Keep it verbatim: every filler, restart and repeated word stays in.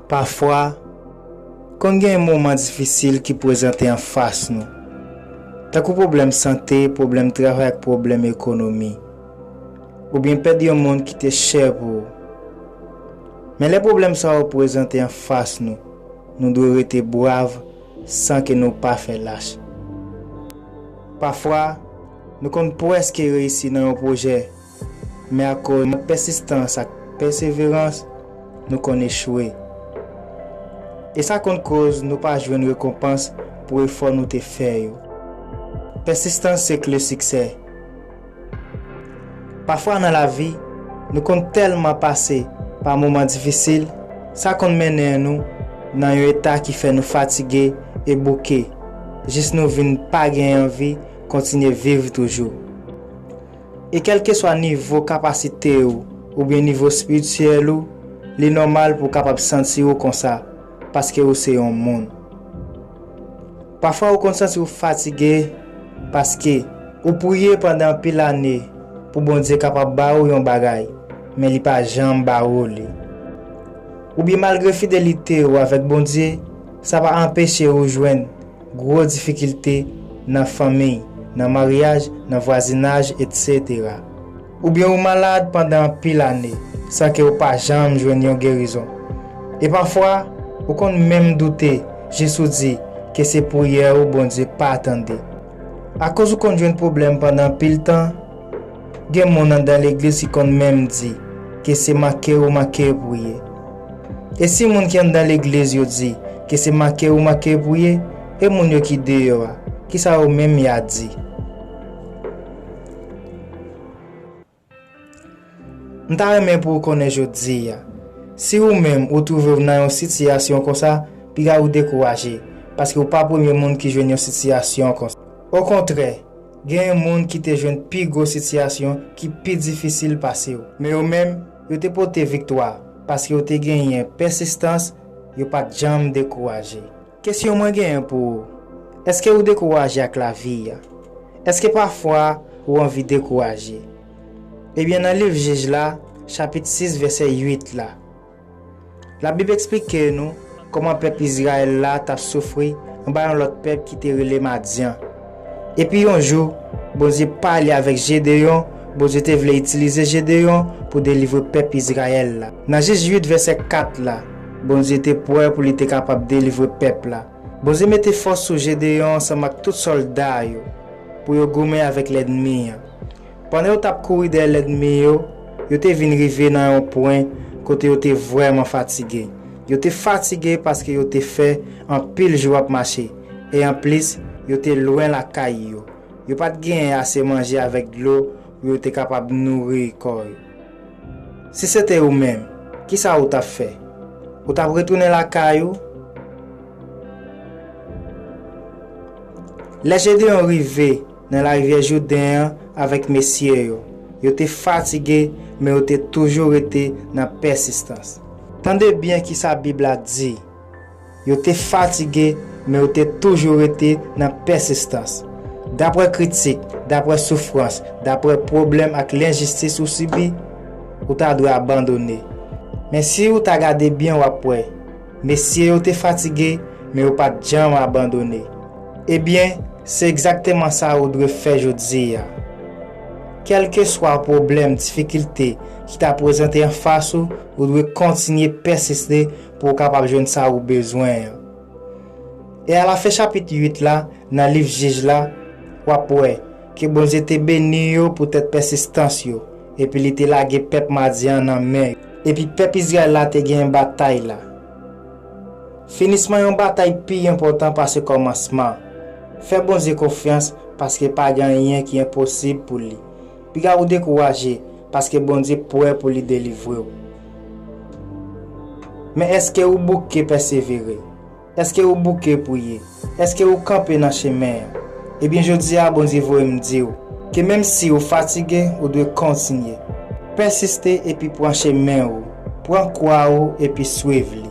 Pafwa, konn gen moman difisil ki prezante anfas nou, tankou pwoblèm sante, pwoblèm travay ak pwoblèm ekonomi, oubyen pèd yon moun ki te chè pou ou. Men lè pwoblèm sa yo prezante anfas nou, nou dwe rete brav san ke nou pa fè lach. Pafwa, nou konn prèske reyisi nan yon pwojè, men akoz mank pèsistans ak pèseverans, nou konn echwe. E sa konn koz nou pa jwenn rekonpans pou efò nou te fè yo. Pèsistans se kle siksè. Pafwa nan lavi, nou konn tèlman pase pa moman difisil, sa konn mennen nou nan yon eta ki fè nou fatige e bouke, jis nou vin pa gen anvi kontinye viv toujou. E kèlkeswa nivo kapasite w oubyen nivo espirityèl ou, li nòmal pou w kapab santi w konsa, paske ou se yon moun. Pafwa ou konn santi w fatige paske ou priye pandan anpil ane pou Bondye kapab ba ou yon bagay, men li pa janm ba ou li. Oubyen malgre fidelite w avèk Bondye, sa pa anpeche ou jwenn gwo difikilte nan fanmi, nan maryaj, nan vwazinaj, etsetera. Oubyen ou malad pandan anpil ane, san ke ou pa janm jwenn yon gerizon. E pafwa, ou konn menm doute, jis ou di ke se priyè ou Bondye pa tande. Akoz ou konn jwenn pwoblèm pandan anpil tan, gen moun anndan legliz ki konn menm di ke se manke ou manke priye. E si moun ki anndan legliz yo di ke se manke ou manke priye, e moun yo ki deyò a, kisa yo menm y a di? M ta renmen pou w konnen jodi a. Si ou menm ou twouve w nan yon sitiyasyon konsa, piga ou dekouraje, paske ou pa premye moun ki jwenn yon sitiyasyon konsa. Okontrè, gen moun ki te jwenn pi gwo sitiyasyon ki pi difisil pase w. Men yo menm, yo te pote viktwa, paske yo te genyen pèsistans, yo pa t janm dekouraje. Kesyon mwen genyen pou ou, èske ou dekouraje ak lavi a? Èske pafwa ou anvi dekouraje? Ebyen, nan liv Jij la, chapit sis, vèsè uit la, Labib eksplike nou kòman pèp Izrayèl la t ap soufri anba yon lòt pèp ki te rele Madyan. Epi yon jou, Bondye pale avèk Jedeyon, Bondye te vle itilize Jedeyon pou delivre pèp Izrayèl la. Nan Jij uit vèsè kat la, Bondye te prè pou li te kapab delivre pèp la. Bondye mete fòs sou Jedeyon ansanm ak tout sòlda yo pou yo goumen avèk lènmi an. Pandan yo t ap kouri dèyè lènmi yo, yo te vin rive nan yon pwen kote yo te vrèman fatige. Yo te fatige paske yo te fè anpil jou ap mache, e anplis, yo te lwen lakay yo. Yo pa t genyen ase manje avèk dlo pou yo te kapab nouri kò yo. Si se te ou menm, kisa ou t ap fè? Ou t ap retounen lakay ou? Lè Jedeyon rive nan larivyè Jouden an avèk mesye yo, yo te fatige, men yo te toujou rete nan pèsistans. Tande byen kisa Bib la di. Yo te fatige, men yo te toujou rete nan pèsistans. Dapre kritik, dapre soufrans, dapre pwoblèm ak lenjistis ou sibi, ou ta dwe abandone. Men si ou ta gade byen, w ap wè, mesye yo te fatige, men yo pa t janm abandone. Ebyen, se egzakteman sa ou dwe fè jodi a. Kèlkeswa pwoblèm, difikilte ki ta prezante anfas ou, ou dwe kontinye pèsiste pou w kapab jwenn sa ou bezwen an. E alafen chapit uit la, nan liv Jij la, w ap wè ke Bondye te beni yo poutèt pèsistans yo, epi li te lage pèp Madyan an nan men yo. Epi pèp Izrayèl la te genyen batay la. Finisman yon batay pi enpòtan pase kòmansman. Fè Bondye konfyans, paske pa gen anyen ki enposib pou li. Piga ou dekouraje, paske Bondye prè pou li delivre w. Men èske ou bouke pèsevere? Èske ou bouke priye? Èske ou kanpe nan chemen an? Ebyen, jodi a, Bondye voye m di w ke menm si ou fatige, ou dwe kontinye. Pèsiste epi pran chemen ou. Pran kwa ou epi swiv li.